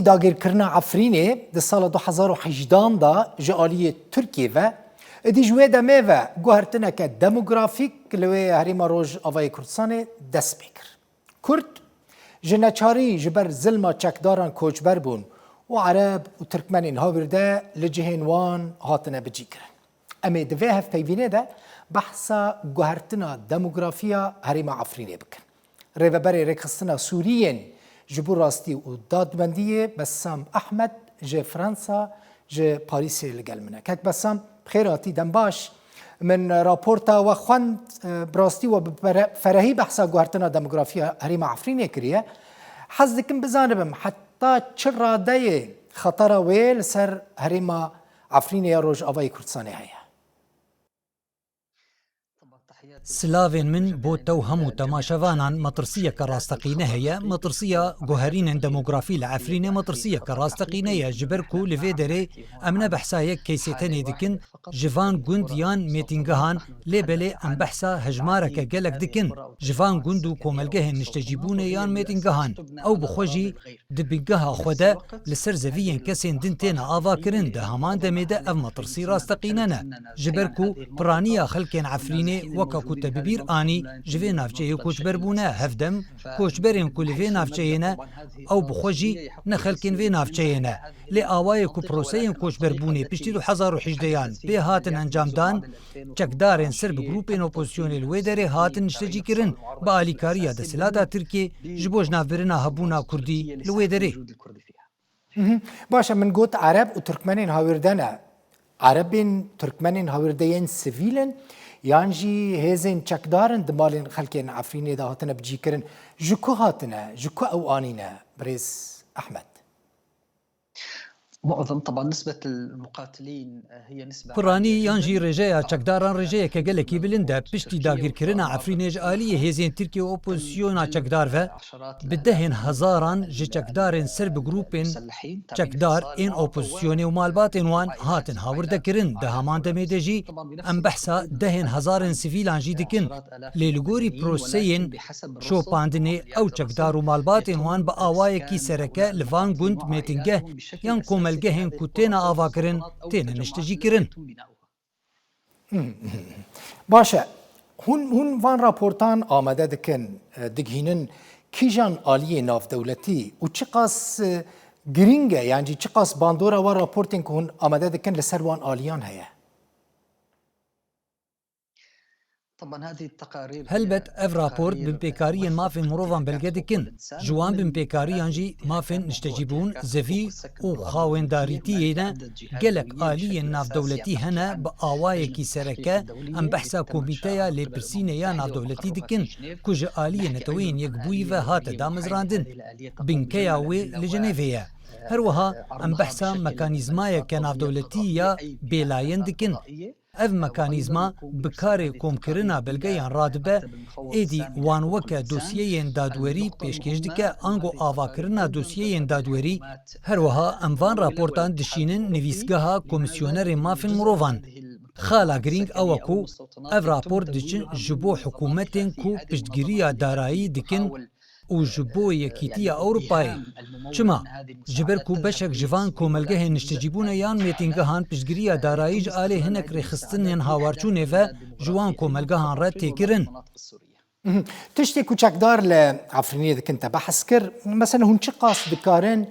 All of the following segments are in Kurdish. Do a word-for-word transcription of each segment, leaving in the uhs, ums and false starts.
Dagirkirina Efrînê di sala du hezar û hejdehan de ji aliyê Tirkiyê ve, êdî ji wê demê ve guhertineke demografîk li wê herêma Rojavayê Kurdistanê dest pê kir. Kurd ji neçarî ji ber zilma çekdaran koçber bûn û Ereb û Tirkmenên hawîrde li cihên wan hatine bicîkirin. Em ê di vê hevpeyvînê de behsa guhertina demografiya herêma Efrînê bikin. Rêveberê Rêkxistina Sûriyên ji bo Rastî û Dadmendiyê Bessam Ehmed ji Fransa, ji Parîsê li gel min e. Kek Bessam, bi xêr hatî, dem baş. Min raporta we xwend, e, bi rastî we bi fere-, ferehî behsa guhertina demografiya herêma Efrînê kiriye. Hez dikim bizanibim, heta çi radeyê xetera wê li ser herêma Efrînê ya Rojavayê Kurdistanê heye? Silavên min bo te û hemû temaşevanan. Metirsiyeke rasteqîne heye, metirsiya guherînên demografî li Efrînê metirsiyeke rasteqîne ye, ji ber ku li vê derê em ne behsa yek keysê tenê dikin, ji van gund yan mêtîngehan, lê belê em behsa hejmareke gelek dikin, ji van gund û komelgehên niştecîbûnê yan mêtîngehan. Ew bi xwe jî di bingeha xwe de li ser zeviyên kesên din têne avakirin, di heman demê de ev metirsî rasteqîne ne. Ji ber ku piraniya xelkên Efrînê, weke ku te bi bîr anî, ji vê navçeyê koçber bûne, hevdem koçberên ku li vê navçeyê ne, ew bi xwe jî ne xelkên vê navçeyê ne. Lê awayê ku proseyên koçberbûnê piştî du hezar û hejdehan pê hatin encamdan, çekdarên ser bi grûpên opozisyonê li wê derê hatin niştecîkirin bi alîkariya desthilata Tirkiyê ji bo jinavbirina hebûna Kurdî li wê derê. Mhm. Baş e, min got Ereb û Tirkmenên hawîrde ne. Erebên, Tirkmenên hawîrde yên sivîl in, yan jî hêzên çekdar in di malên xelkên Efrînê de hatine bicîkirin? Ji ku hatine? Ji ku ew anîne, birêz Ehmed? معظم، طبعًا، نسبة المقاتلين هي نسبة Piranî عالية yan jî جدًا. Rêjeya çekdaran rêjeyeke gelekî bilind e. Piştî dagîrkirina Efrînê ji aliyê hêzên Tirkiye û opozisyona çekdar ve, bi dehên hezaran ji çekdarên ser bi grûpên çekdar ên opozisyonê û malbatên wan hatin hawirdekirin. Di heman demê de jî em behsa dehên hezarên sivîlan jî dikin. Lê li gorî proseyên şopandinê, ew çekdar û malbatên wan bi awayekî sereke li van gund, mêtingeh yan komelgehên ku têne avakirin, têne niştecîkirin. Baş e. Hûn, hûn van raportan amade dikin, e, digihînin kîjan aliyê navdewletî û çiqas, e, girîng e, yan jî çiqas bandora wan raportên ku hûn amade dikin li ser wan aliyan heye? Helbet ev raport binpêkariyên mafên mirovan belge dikin. Ji wan binpêkariyan jî mafên niştecîbûn, zevî û xawendarîtiyê ne. Gelek aliyên navdewletî hene, bi awayekî sereke em behsa Komîteya Lêpirsînê ya Navdewletî dikin, ku ji aliyê Neteweyên Yekbûyî ve hate damezrandin. Binkeya wê li Jenevê ye. Her wiha em behsa mekanîzmayeke navdewletî ya bêlayen dikin. Ev mekanîzma bi karê komkirina belgeyan radibe, êdî wan weke dosyeyên dadwerî pêşkêş dike, ango avakirina dosyeyên dadwerî. Her wiha em van raportan dişînin nivîsgeha Komîsyonerê Mafên Mirovan. Xala girîng ew e ku ev raport diçin ji bo hikûmetên ku piştgiriya darayî dikin û ji bo Yekîtiya Ewropayê. Çima? Ji ber ku beşek ji van komelgehên niştecîbûnê yan mêtîngehan piştgiriya darayî ji alê hinek rêxistinên hawarçûnê ve ji wan komelgehan re tê kirin. Mhm. Tiştê ku çekdar li Efrînê dikin te behs kir. Mesela hûn çiqas dikarin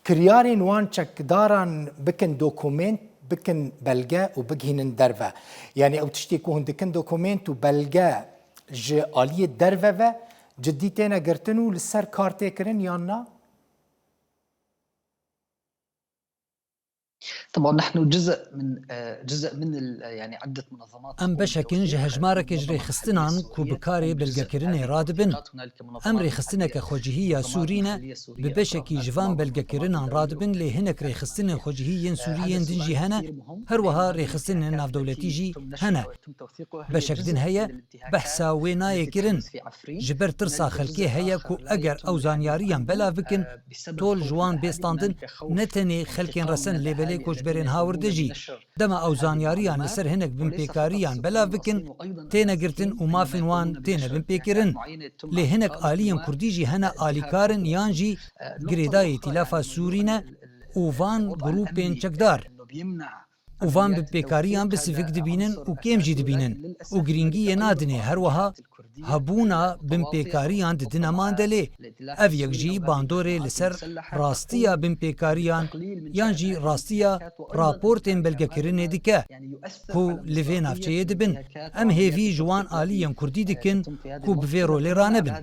kiryarên wan çekdaran bikin dokumênt, bikin belge û bigihînin derve? Yanî ew tiştê ku hûn dikin dokumênt û belge ji aliyê derve ve cidî têne girtin û li ser kar tê kirin yan na? طبعًا نحن جزء من، آه، جزء من ال-، يعني عدة منظمات Em تقوم beşek in ji بتوثيق hejmareke ji المنظمات rêxistinan الحقوقية ku bi karê السورية. belgekirina radibin. هنالك منظمات Em rêxistineke xwecihî ya Sûrî ne, bi beşekî ji van belgekirinan radibin, lê hinek rêxistinên xwecihî yên Sûrî yên din jî hene, her wiha rêxistinên navdewletî jî hene. Beşek din heye, behsa wê nayê kirin. Ji ber tirsa xelkê heye ku eger ew zanyariyan belav bikin, tol ji wan bê standin, ne tenê xelkên resen lê belê koçberên hawirde jî. Dema ew zanyariyan li ser hinek binpêkariyan belav bikin, têne girtin û mafên wan têne binpêkirin. Lê hinek aliyên kurdî jî hene alîkar in yan jî girêdayî îtîlafa Sûrî ne û van grûpên çekdar û van binpêkariyan bi sivik dibînin û kêm jî dibînin û girîngiyê nadinê. Her wiha hebûna binpêkariyan didine mandelê. Ev yek jî bandorê li ser rastiya binpêkariyan yan jî rastiya raportên belgekirinê dike ku li vê navçeyê dibin. Em hêvî ji wan aliyên kurdî dikin ku bi vê rolê ranebin.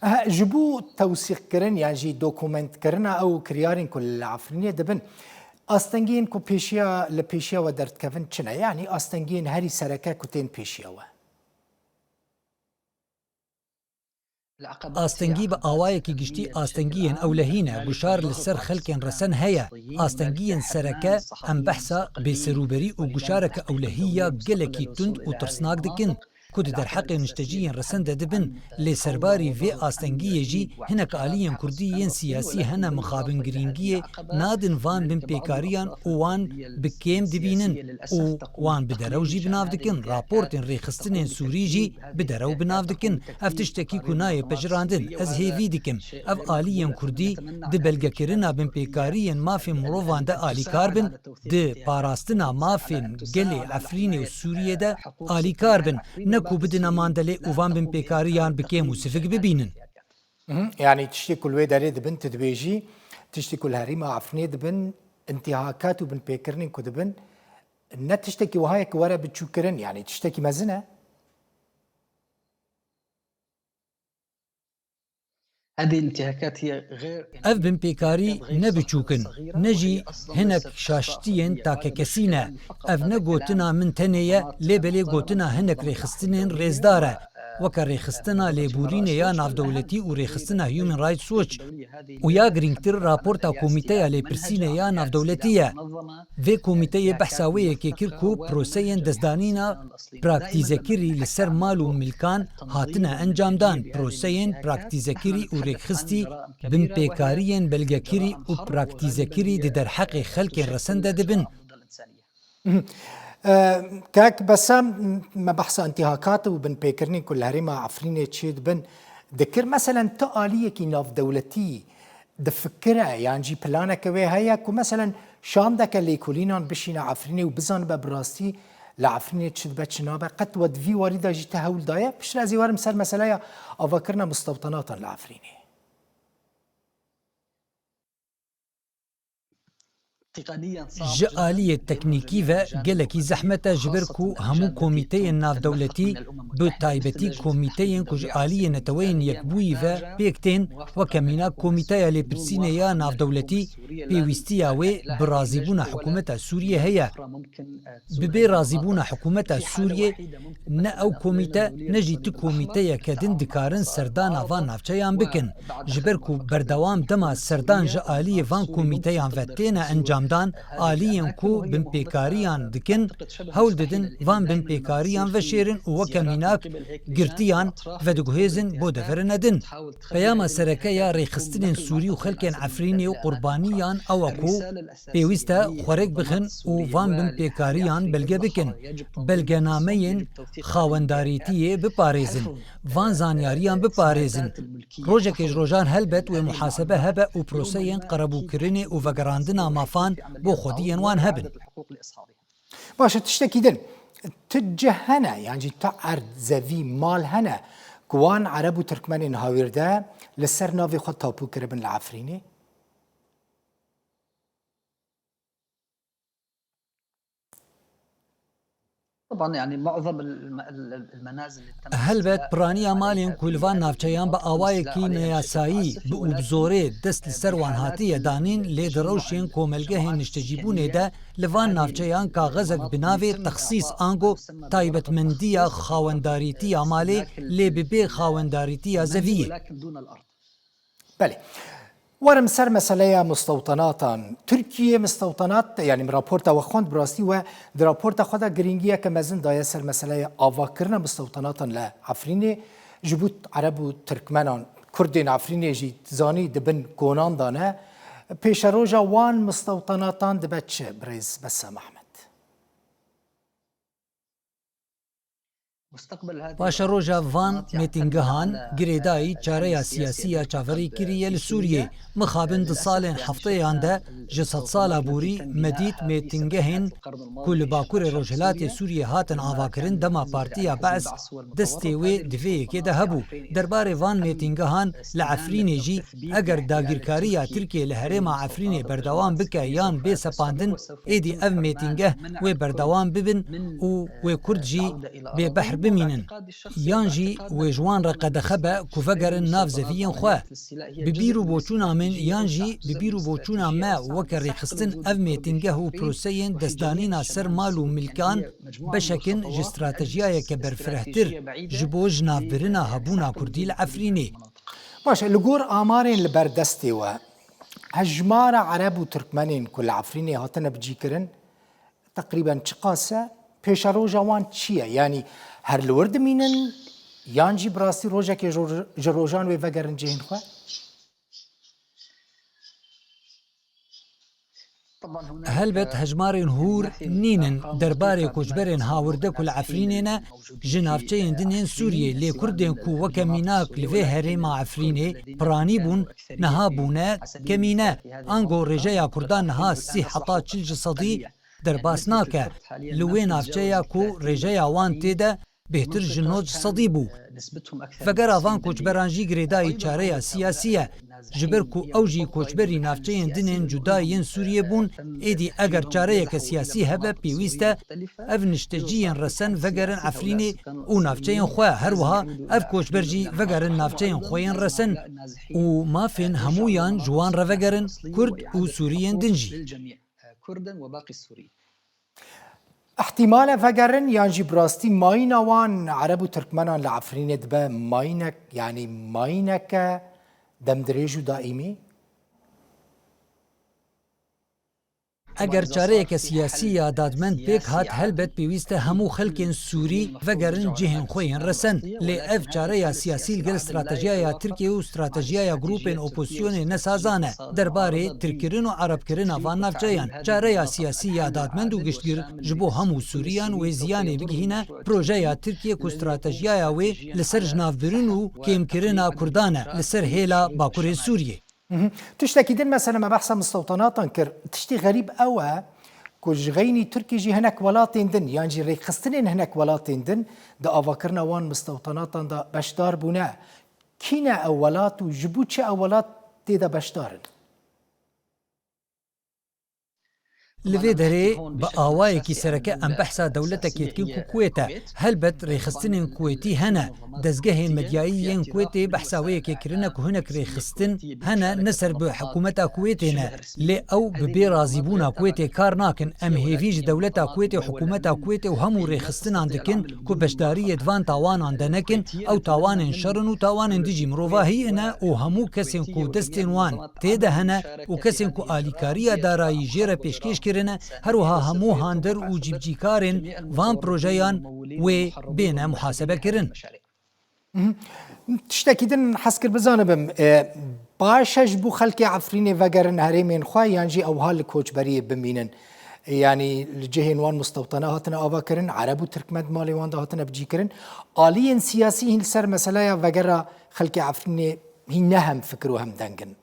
Ehe, ji bo tewsîqkirin yan jî dokumentkirina ew kiryarên ku li Efrînê dibin, astengiyên ku pêşiya, li pêşiya we derdikevin çi ne? Yanî astengiyên herî sereke ku tên pêşiya we? Astengî bi awayekî giştî astengiyên ewlehî ne. Guşar li ser xelkên resen heye. Astengiyên sereke, em behsa bêserûberî û guşareke ewlehî ya gelekî tund û tirsnak dikin ku di derheqê nişteciyên resen de dibin, lê serbarî vê astengiyê jî hinek aliyên kurdî yên siyasî hene mixabin girîngiyê nadin van binpêkariyan û wan bi kêm dibînin û wan bi derew jî bi nav dikin. Raportên rêxistinên Sûrî jî bi derew bi nav dikin. Ev tiştekî ku nayê pejirandin. Ez hêvî dikim ev aliyên kurdî di belgekirina binpêkariyên mafên mirovan de alîkar bin, di parastina mafên gelê Efrînê û Sûriyê de alîkar bin, ne ku bidine mandelê û van binpêkariyan bi kêm û sivik bibînin. Mhm. Yanî tiştê ku li wê derê dibin, tu dibêjî, tiştê ku li herêma Efrînê dibin, întihakat û binpêkirinên ku dibin, ne tiştekî wiha ye ku were biçûkirin, yanî tiştekî mezin e. Ev binpêkarî ne biçûk in, ne jî hinek şaştiyên takekesî ne. Ev ne gotina min tenê ye, lê belê gotina hinek rêxistinên rêzdar e, weke rêxistina lêborînê ya navdewletî û rêxistina Human Rights Watch. Û ya girîngtir raporta Komîteya Lêpirsînê ya Navdewletî ye. Vê komîteyê behsa wê yekê kir ku proseyên destdanîna praktîzekirî li ser mal û milkan hatine encamdan, proseyên praktîzekirî û rêkxistî binpêkariyên belgekirî û praktîzekirî di derheqê xelkên resen de dibin. Mhm. E, Kak Besem, me behsa întihakat û binpêkirinên ku li herêma Efrînê çêdibin dikir. Meselen, tu aliyekî navdewletî difikire yan jî planeke wê heye ku, meselen, şandeke lêkolînan bişîne Efrînê û bizanibe bi rastî li Efrînê çi dibe, çi nabe? Qet we di vî warî de jî te hewl daye? Piştre ez ê werim ser meseleya avakirina mistewtenatan li Efrînê. Ji aliyê teknîkî ve gelekî zehmet e, ji ber ku hemû komîteyên navdewletî, bi taybetî komîteyên ku ji aliyê Neteweyên Yekbûyî ve pêk tên, weke mînak Komîteya Lêpirsînê ya Navdewletî, pêwîstiya wê bi razîbûna hikûmeta Sûriyê heye. Bi bê razîbûna hikûmeta Sûriyê ne ew komîte ne jî tu komîteyeke din dikarin serdana van navçeyan bikin. Ji ber ku berdewam dema serdan ji aliyê van komîteyan ve têne encamdan, aliyên ku binpêkariyan dikin, hewl didin van binpêkariyan veşêrin û weke mînak girtiyan vediguhêzin bo deverine din. Peyama sereke ya rêxistinên Sûrî û xelkên Efrînê û qurbaniyan ew e ku pêwîst e xwerek bixin û van binpêkariyan belge bikin, belgenameyên xawendarîtiyê biparêzin, van zanyariyan biparêzin. Rojekê ji rojan helbet wê muhasebe hebe û proseyên qerebûkirinê û vegerandina mafan bo xwediyên wan hebin. Baş e, tiştekî din. Tu cih hene, yan jî tu erd, zevî, mal hene ku wan Ereb û Tirkmenên hawîrde li ser navê xwe tapû kiribin li Efrînê? Helbet piraniya malên ku li van navçeyan bi awayekî neyasayî, bi û bi zorê dest li ser wan hatiye danîn, lê di rewşên komelgehên niştecîbûnê de li van navçeyan kaxezek bi navê texsîs ango taybetmendiya xawendarîtiya malê, lê bi bê xawendarîtiya zeviyê. Belê. Werim ser meseleya mistewtenatan. Tirkiye mistewtenat, yanî min raporta we xwend, bi rastî we di raporta xwe de girîngiyeke mezin daye ser meseleya avakirina mistewtenatan li Efrînê. Ji bo Ereb û Tirkmenan, Kurdên Efrînê jî zanî di bin konan de ne. Pêşeroja wan mistewtanatan dibe çi, birêz Bessam Ehmed? Paşeroja van mêtingehan girêdayî çareya siyasî ya çaverî kiriye li Sûriyê. Mixabin di salên hefteyan de ji sedsala borî me dît mêtingehên ku li Bakurê Rojhilatê Sûriyê hatin avakirin dema Partiya Be's destê wê di vê yekê de hebû. Derbarê van mêtingehan li Efrînê jî eger dagîrkariya Tirkiyê li herêma Efrînê berdewam bike yan bê sepandin, êdî ev mêtingeh wê berdewam bibin û wê Kurd jî bêbehr bimînin. Yan jî wê ji wan re qedexe be ku vegerin nav zeviyên xwe. Bi bîr û boçûna min yan jî bi bîr û boçûna me weke rêxistin ev mêtingeh û proseyên destdanîna ser mal û milkan beşek in ji stratejiyayeke berfirehtir ji bo jinavbirina hebûna Kurdî li Efrînê. Baş e, li gor amarên li ber destê we, hejmara Ereb û Tirkmenên ku li Efrînê hatine bicîkirin, teqrîben çiqas e? Pêşeroja wan çi ye? Yanî her li wir dimînin yan jî bi rastî rojekê ji ro-, ji rojan wê vegerin cihên xwe? Helbet hejmarên hûr nînin derbarê koçberên hawirde ku li Efrînê ne, ji navçeyên din ên Sûriyê, lê Kurdên ku weke mînak li vê herêma Efrînê piranî bûn, niha bûne kemîne. Ango rêjeya Kurdan niha sî heta çil ji sedî derbas nake. Li wê navçeya ku rêjeya wan tê de bêhtir ji nod sedî bû. Vegera van koçberan jî girêdayî çareya siyasî ye. Ji ber ku ew jî koçberî navçeyên din ên cuda yên Sûriyê bûn, êdî eger çareyeke siyasî hebe pêwîst e ev nişteciyên resen vegerin Efrînê û navçeyên xwe, her wiha ev koçber jî vegerin navçeyên xwe yên resen û mafên hemûyan ji wan re vegerin, Kurd û Sûriyên din jî. Kurden we baqî Sûrî. Îhtîmal e vegerin yan jî bi rastî mayîna wan Ereb û Tirkmenan li Efrînê dibe mayînek, yanî mayîneke demdirêj û daîmî? Eger çareyeke siyasî ya dadmend pêk hat, helbet pêwîst e hemû xelkên Sûrî vegerin cihên xwe yên resen. Lê ev çareya siyasî li gel stratejiyaya Tirkiye û stratejiyaya grûpên opozisyonê ne sazan e. Derbarê tirkkirin û erebkirina van navçeyan, çareya siyasî ya dadmend û giştgir ji bo hemû Sûriyan wê ziyanê bigihîne, projeya Tirkiye ku stratejiyaya wê li ser jinavbirin û kêmkirina Kurdan e li ser hêla Bakurê Sûriyê. Mhm. Tiştekî din, mesela me behsa mistewtanatan kir. Tiştî xerîb ew e ku ji xeynî Tirkî jî hinek welatên din yan jî rêkxistinên hinek welatên din di avakirina wan mistewtanatan de beşdar bûne. Kî ne ew welat û ji bo çi ew welat tê de beşdar in? Li vê derê bi awayekî sereke em behsa dewletekê dikin ku Kuwêt e. Helbet rêxistinên Kuwêtî hene, dezgehên medyayî yên Kuwêtê behsa wê yekê kirine ku hinek rêxistin hene ne ser bi hikûmeta Kuwêtê ne, lê ew bi bê razîbûna Kuwêtê kar nakin. Em hêvî ji dewleta Kuwêtê û hikûmeta Kuwêtê û hemû rêxistinan dikin ku beşdariyê di van tawanan de nekin, ew tawanên şer in û tawanên dijî mirovahiyê ne û hemû kesên ku destên wan tê de hene û kesên ku alîkariya darayî jê re pêşkêş kirine, her wiha hemû hander û cîbicîkarên van projeyan wê bêne muhasebekirin. Mhm. Tiştekî din hez kir bizanibim, e, baş e ji bo xelkê Efrînê vegerin herêmên xwe yan jî ewha li koçberiyê bimînin? Yanî li cihên wan mistewtane hatine avakirin, Ereb û Tirkmen di malê wan de hatine bicîkirin. Aliyên siyasî hîn li ser meseleya vegera xelkê Efrînê hîn ne hem fikir û hem deng in.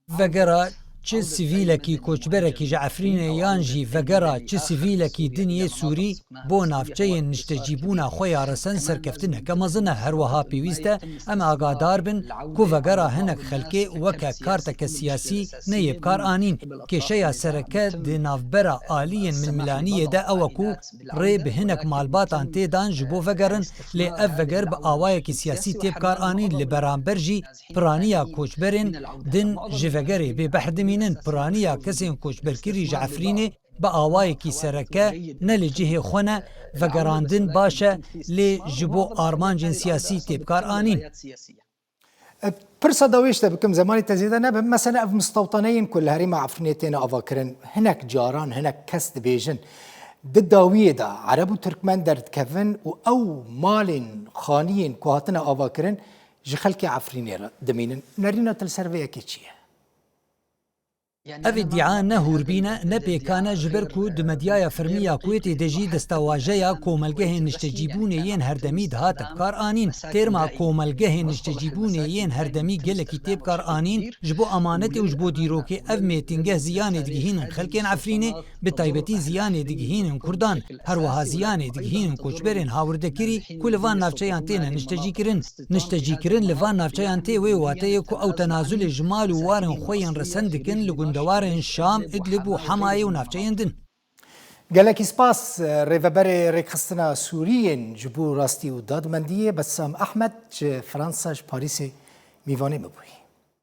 Vegera çi sivîlekî koçberekî ji Efrînê yan jî vegera çi sivîlekî din yê Sûrî bo navçeyên niştecîbûna xwe ya resen serkeftineke mezin e. Her wiha pêwîst e em agadar bin ku vegera hinek xelkê weke karteke siyasî neyê bi kar anîn. Kêşeya sereke di navbera aliyên milmilaniyê de ew e ku rê bi hinek malbatan tê dan ji bo vegerin, lê ev veger bi awayekî siyasî tê bi kar anîn, li beramber jî piraniya koçberên din ji vegerê bêbehr dimînin. Piraniya kesên koçberkirî ji Efrînê bi awayekî sereke ne li cihê xwe ne, vegerandin baş e, lê ji bo armancên siyasî tê bi kar anîn. E, pirsa dawêş te bikim, zemanê te zêde nebe. Mesela ev mistewtaneyên ku li herêma Efrînê têne avakirin, hinek caran, hinek kes dibêjin, di dawiyê de Ereb û Tirkmen derdikevin û ew malên, xaniyên ku hatine avakirin, ji xelkê Efrînê re dimînin. Nerîna te li ser vê yekê çi ye? Ev îdia ne hûrbîn e, ne pêkan e, ji ber ku di medyaya fermî ya Kuwêtê de jî destawajeya komelgehên niştecîbûnê yên herdemî dihate bi kar anîn. Terma komelgehên niştecîbûnê yên herdemî gelekî tê bi kar anîn, ji bo amanetê û ji bo dîrokê ev mêtingeh ziyanê digihînin xelkên Efrînê, bi taybetî ziyanê digihînin Kurdan. Her wiha ziyanê digihînin koçberên hawirdekirî ku li van navçeyan têne niştecîkirin. Niştecîkirin li van navçeyan tê wê wateyê ku ew tenazulê ji mal û warên xwe yên resen dikin li gundewarên Şam, Idlib û Hemayê û navçeyên din. Gelekî spas, rêveberê rêkxistina Sûriyên ji bo rastî û dadmendiyê Bessam Ehmed ji Fransa ji Parîsê mîvanê me bûyî.